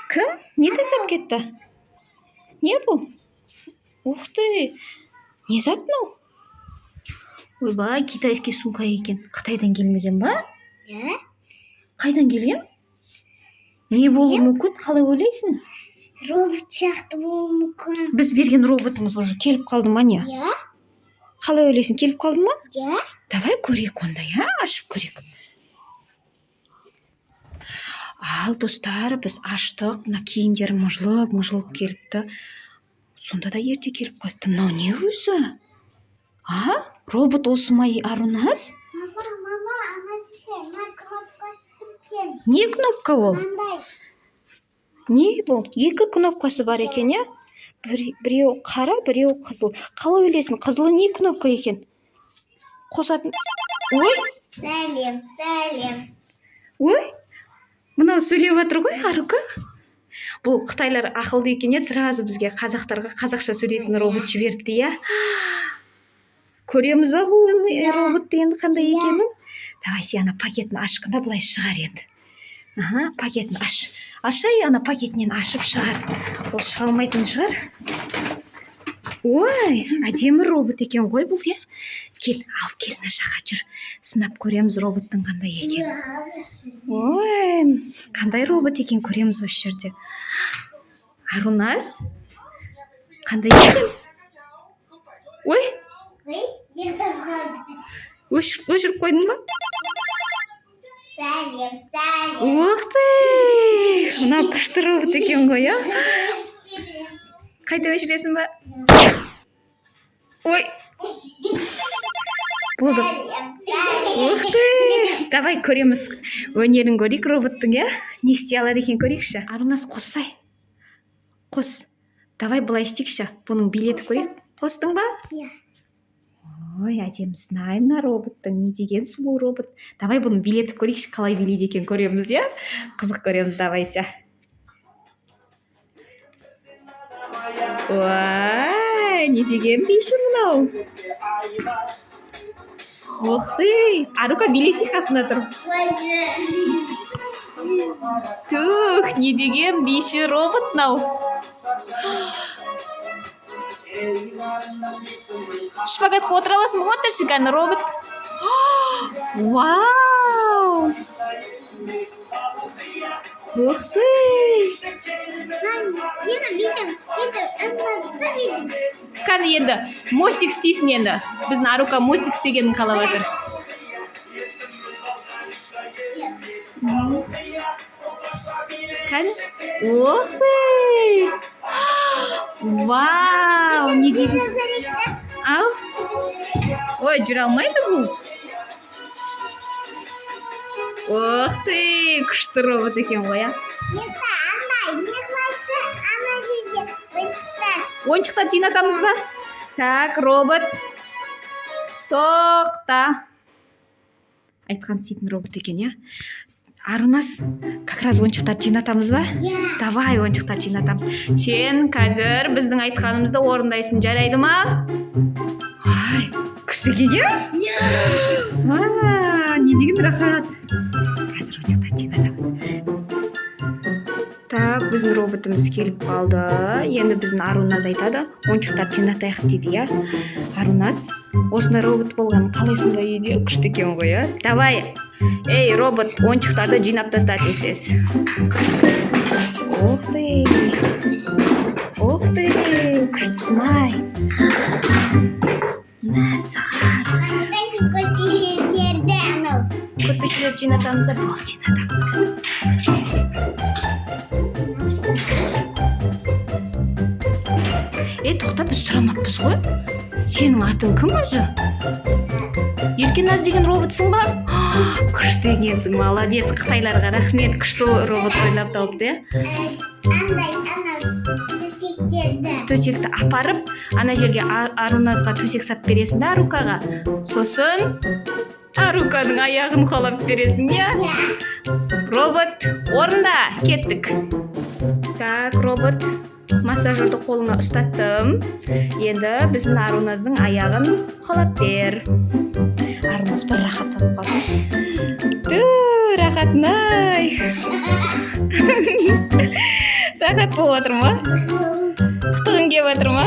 Кім? Не тастап кетті? Не бұл? Ух ты! Не зат мынау? Ойбай, китайский сумка екен. Қытайдан келмеген ба? Иә. Қайдан келген? Не болуы мүмкін? Қалай ойлайсың? Робот сияқты болуы мүмкін. Біз берген роботымыз уже келіп қалды ма, не? Иә. Қалай ойлайсың, келіп қалды ма? Иә. Давай көрейік онда, иә? Ашып көрейік. Ал, достар, біз аштық. Мына киімдері мыжылып, мыжылып келіпті. Сонда да ерте келіп қойыпты. Мынау не өзі? А? Робот осы ма, Аруназ? Мама, мама, ана жерде мына кнопкасы тұр екен. Не кнопка ол? Мынандай. Не бұл? Екі кнопкасы бар екен, иә? Біреуі қара, біреуі қызыл. Қалай ойлайсың, қызылы не кнопка екен? Қосатын. Ой, Сәлем, сәлем. ой, мынау сөйлеп жатыр ғой, Арука. Бұл қытайлар ақылды екен, иә, сразу бізге, қазақтарға, қазақша сөйлейтін робот жіберіпті, иә. Көреміз ба бұл Иә. роботты енді қандай Иә. екенін? Давай, сен ана пакетін ашқанда былай шығар енді. Аха, пакетін аш. Ашай, ана пакетінен ашып шығар. Ол шыға алмайтын шығар. Ой, әдемі робот екен ғой бұл, иә? Кел, алып кел мына жаққа, жүр. Сынап көреміз роботтың қандай екенін. Ой, қандай робот екен көреміз осы жерде. Аруназ, қандай екен? Ой, Ой, ұйықтап қалды. Өшіріп қойдың ба? Сәлем, сәлем. Ух ты! Мынау күшті робот екен ғой, иә? Қайта өшіресің ба? Ой! Болды. Сәлем, сәлем. Ух ты! Давай көреміз. Өнерін көрейік роботтың, иә? Не істей алады екен көрейікші. Аруназ, қоссай. Қос. Давай былай істейікші. Бұның билетіп көрейік. Қостың ба? Иә. Ой, әдемісін ай мына роботтың, не деген сұлу робот. Давай бұны билетіп көрейікші, қалай билейді екен көреміз, иә? Қызық көреміз, давайте. Ой, не деген биші мынау? Ух ты! Арука, билесей қасында тұрып. Түх, не деген биші робот мынау? Шпагатқа отыра аласың ба? Отыршы кәні, робот. Вау! Ух ты! Кәні енді мостик істейсің енді. Біздің Арука мостик істегенін қалап жатыр. Кәні? Ух ты! Вау! Не деген? Ал? Ой, жүре алмайды бұл. Ух ты! Күшті робот екен ғой, а? Енді андай, не қылайды? Ана жерде ойыншықтар. Ойыншықтар жинатамыз ба? Так, робот. Тоқта. Айтқан істейтін робот екен, иә? Аруназ, как раз ойыншықтарды жинатамыз ба? Иә. Давай ойыншықтарды жинатамыз. Сен қазір біздің айтқанымызды орындайсың, жарайды ма? Ай, күшті екен, иә? Иә. А, не деген рахат. Қазір ойыншықтарды жинатамыз. Так, біздің роботымыз келіп қалды. Енді біздің Аруназ айтады, ойыншықтарды жинатайық дейді, иә? Аруназ, осындай робот болғанын қалайсың ба үйде? Күшті екен ғой, иә? Давай, ей, робот, ойыншықтарды жинап таста тез-тез. Ух ты! Ух ты! Күштісің ай! Мәссаған! Көрпешелерді анау. Көрпешелерді жинатамыз ба? Болды, жинатамыз қазір. Ей, тоқта, біз сұрамаппыз ғой. Сенің атың кім өзі? Еркеназ деген роботсың ба? Күшті екенсің, молодец. Қытайларға рахмет, күшті робот ойлап тауыпты, иә? Андай, анау төсектерді. Төсекті апарып, ана жерге Аруназға төсек сап бересің да, Арукаға. Сосын Аруканың аяғын қалап бересің, иә? Иә. Робот, орында, кеттік. Так, робот, массажерді қолыңа ұстаттым. Енді біздің Аруназдың аяғын қалап бер. Аруназ бір рахаттанып қалсыншы. Ту, рахатын ай. Рахат болып жатыр ма? Қытығың келіп жатыр ма?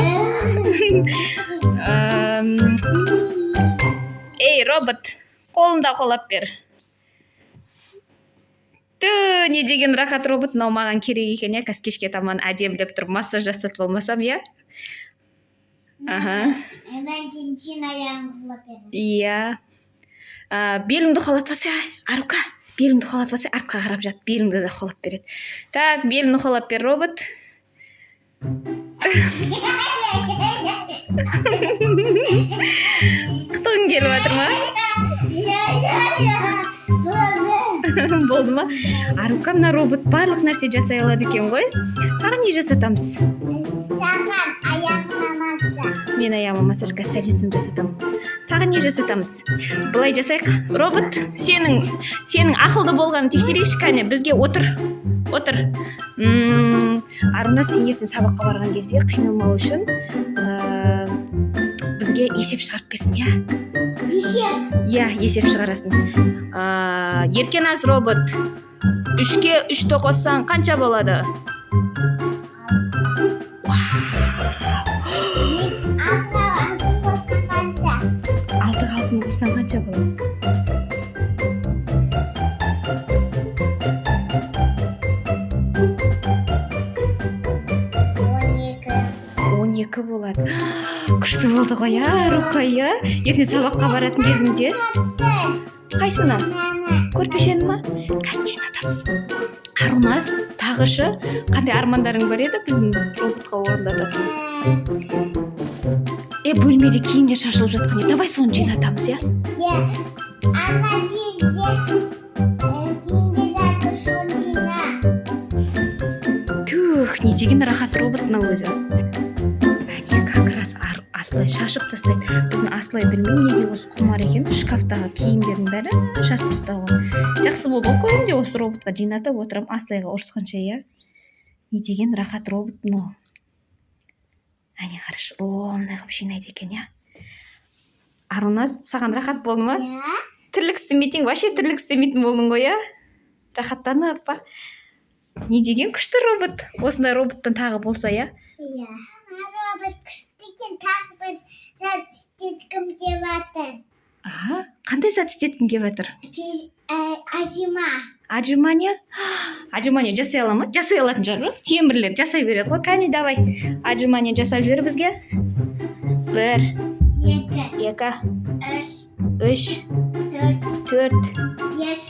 Ей, робот, қолыңда қолап бер. Ту, не деген рахат робот мынау, маған керек екен, иә. Қазір кешке таман әдемілеп тұрып массаж жасатып алмасам, иә, аха. Одан кейін сен аяғыңды құлап бердің. Иә. Беліңді уқалатып алса, Арука, беліңді уқалатып алса, артқа қарап жат, беліңді де уқалап береді. Так, белін уқалап бер, робот. Қытығың келіп жатыр ма? Иә, иә, иә. Болды. Болды ма, Арука? Мына робот барлық нәрсе жасай алады екен ғой. Тағы не жасатамыз? Саған аяғыңа массаж. Мен аяғыма массаж қазір сәлден соң жасатамын. Тағы не жасатамыз? Былай жасайық, робот, сенің ақылды болғанын тексерейікші. Кәне, бізге отыр, отыр. Аруна, сен ертең сабаққа барған кезде қиналмау үшін бізге есеп шығарып берсін, иә? Есеп. Иә, есеп шығарасың. Еркеназ робот, үшке үшті қоссаң, қанша болады? Мен алтыға алты қоссам, қанша? Алтыға алтыны қоссаң, қанша болады? 12. 12 болады. Күшті болды ғой, иә, Арука, иә? Ертең сабаққа баратын кезінде қайсыны? Мынаны. Көрпешені ма? Кәне, жинатамыз. Аруназ, тағы шы, қандай армандарың бар еді біздің роботқа орындататын? Е, бөлмеде киімдер шашылып жатқан еді, давай соны жинатамыз, иә? Иә. Ана жерде киімдер жатыр, соны жина. Түх, не деген рахат робот мынау өзі. Әне, как раз Асылай шашып тастайды. Біздің Асылай, білмеймін, неге осы құмар екен, шкафтағы киімдердің бәрін шашып тастауға. Жақсы болды ғой, күнде осы роботқа жинатып отырамын Асылайға ұрысқанша, иә. Не деген рахат робот мынау. Әне, қарашы, ровно қылып жинайды екен, иә. Аруназ, саған рахат болды ма? Иә. Тірлік істемейтін, вообще тірлік істемейтін болдың ғой, иә? Рахаттанып па? Не деген күшті робот. Осындай роботтан тағы болса, иә? Иә. Ана робот күшті екен, тағы бір зат істеткім келіп жатыр. Аха, қандай зат істеткің келіп жатыр? Отжима. Отжимание? Отжимание жасай ала ма? Жасай алатын шығар, жоқ, темірлер жасай береді ғой. Кәне, давай, отжимание жасап жібер бізге. Бір, Екі, екі, үш, үш, төрт, төрт, бес,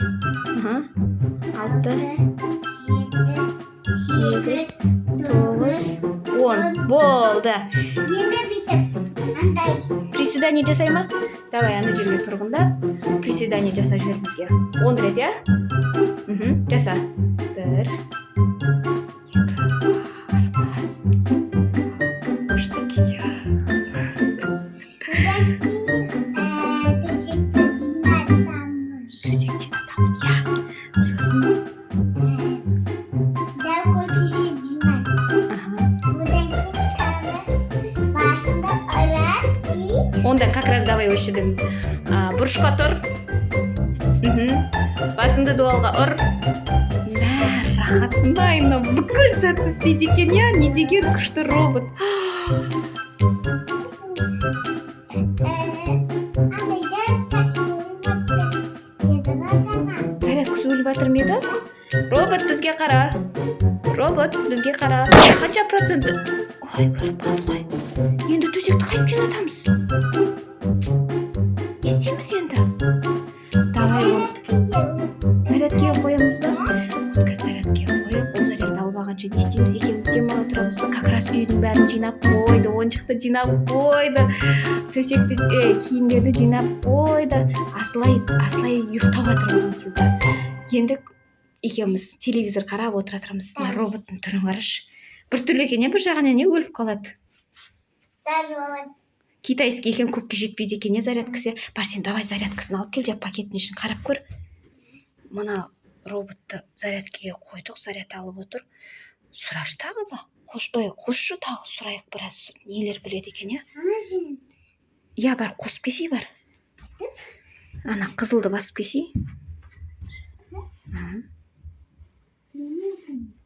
алты, алты, жеті, сегіз, тоғыз, 10. Болды. Енді бүйтіп мынандай. Приседание жасай ма? Давай, ана жерге тұрғында приседание жасап жібер бізге. 10 рет, иә? Жаса. Бір, екі, арпас. Күшті екен, иә. Одан кейін төсекті жинатамыз. Төсек жинатамыз, иә. Сосын, Дәу көрпеше жинат. Одан кейін тағы басында ұрады и Онда как раз давай осы жерден бұрышқа тұр. Басыңды дуалға ұр. Мә, рахат мына бүкіл затты істейді екен, иә? Не деген күшті робот. Андай зарядкасы өліп жатыр еді ғой жаңа. Зарядкасы өліп жатыр ма еді? Робот, бізге қара. Робот, бізге қара. Қанша процент? Ой, өліп қалды ғой. Енді төсекті қайтып жинатамыз? Не істейміз енді? Давай оны зарядкаға қоямыз ба? Вот қазір зарядкаға қойып, ол заряд алып алғанша не істейміз? Екеуміз демала тұрамыз ба? Как раз үйдің бәрін жинап қойды, ойыншықты жинап қойды, төсекті, киімдерді жинап қойды. Асылай ұйықтап жатыр онсыз да. Енді екеуміз телевизор қарап отыра тұрамыз. Мына роботтың түрін қарашы, біртүрлі екен, иә, бір жағынан не өліп қалады. Здорово. Китайский екен, көпке жетпейді екен, иә, зарядкасы. Бар, сен давай зарядкасын алып кел, жа, пакеттің ішін қарап көр. Мына роботты зарядкаға қойдық, заряд алып отыр. Сұрашы тағы да, қош, ой, қосшы, тағы сұрайық біраз, нелер біледі екен, иә? Ана сен. Иә, бар, қосып келсей, бар, ана қызылды басып келсей. Мгм.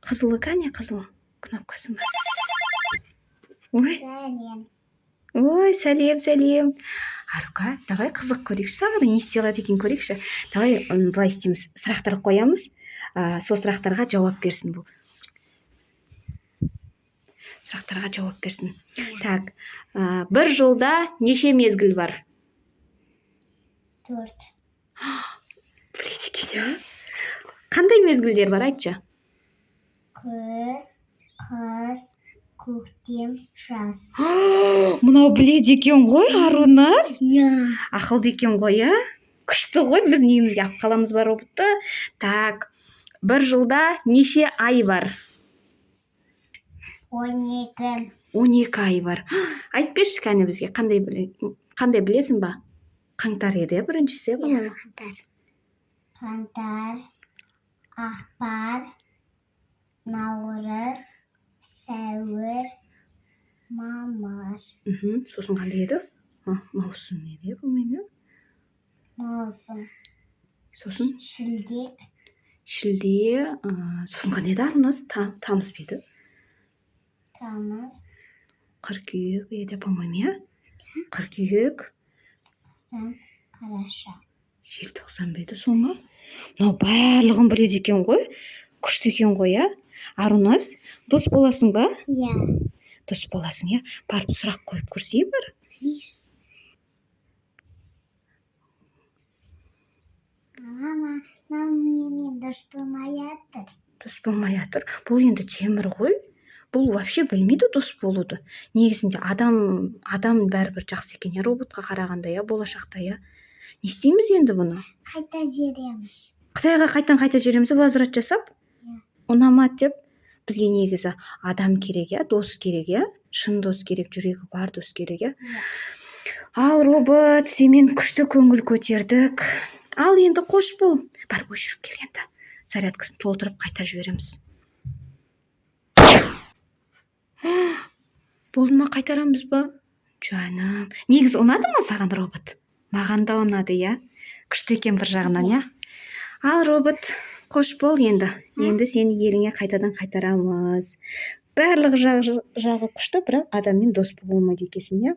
Қызылы кәне, қызыл. Кнопкасын бас. Ой. Сәлем. Ой, сәлем, сәлем. Арука, давай қызық көрейікші, тағы да не істей алады екен көрейікші. Давай былай істейміз: сұрақтар қоямыз, сол сұрақтарға жауап берсін. Бұл сұрақтарға жауап берсін. Так, бір жылда неше мезгіл бар? Төрт. Біледі екен, иә. Қандай мезгілдер бар, айтшы. Күз, қыс, көктем, жаз. Мынау біледі екен ғой, Аруназ. Иә. Ақылды екен ғой, иә. Күшті ғой, біздің үйімізге алып қаламыз ба роботты? Так, бір жылда неше ай бар? 12. 12 ай бар. Айтып берші, кәне, бізге. Қандай, білесің ба? Қаңтар еді, иә, біріншісі, иә, по-моему? Қаңтар. Қаңтар, ақпан, наурыз, сәуір, мамыр. Сосын қандай еді? Маусым еді, иә, по-моему, иә? Маусым. Сосын? Шілде. Шілде. Сосын қандай еді, Аруназ? Тамыз ба еді? Тамыз. Қыркүйек еді, по-моему, иә, қыркүйек. Қазан, қараша. Желтоқсан ба еді соңы? Мынау барлығын біледі екен ғой, күшті екен ғой, иә. Аруназ, дос боласың ба? Иә. Дос боласың, иә. Барып сұрақ қойып көрсей бір. Мама, мынау менімен дос болмай жатыр. Дос болмай жатыр. Бұл енді темір ғой, бұл вообще білмейді дос болуды. Негізінде адам бәрібір жақсы екен, иә, роботқа қарағанда, иә, болашақта, иә. Не істейміз енді бұны? Қайта жібереміз. Қытайға қайтадан қайта жібереміз бе, возврат жасап? Иә. Ұнамады деп. Бізге негізі адам керек, иә, дос керек, иә, шын дос керек, жүрегі бар дос керек, иә. Ал, робот, сенімен күшті көңіл көтердік. Ал енді қош бол. Барып өшіріп кел енді, зарядкасын толтырып қайта жібереміз. Болды ма, қайтарамыз ба, жаным? Негізі ұнады ма саған робот? Маған да ұнады, иә, күшті екен бір жағынан, иә. Ал, робот, қош бол енді. Енді сені еліңе қайтадан қайтарамыз. Барлық жағы күшті, бірақ адаммен дос болмайды екенсің, иә.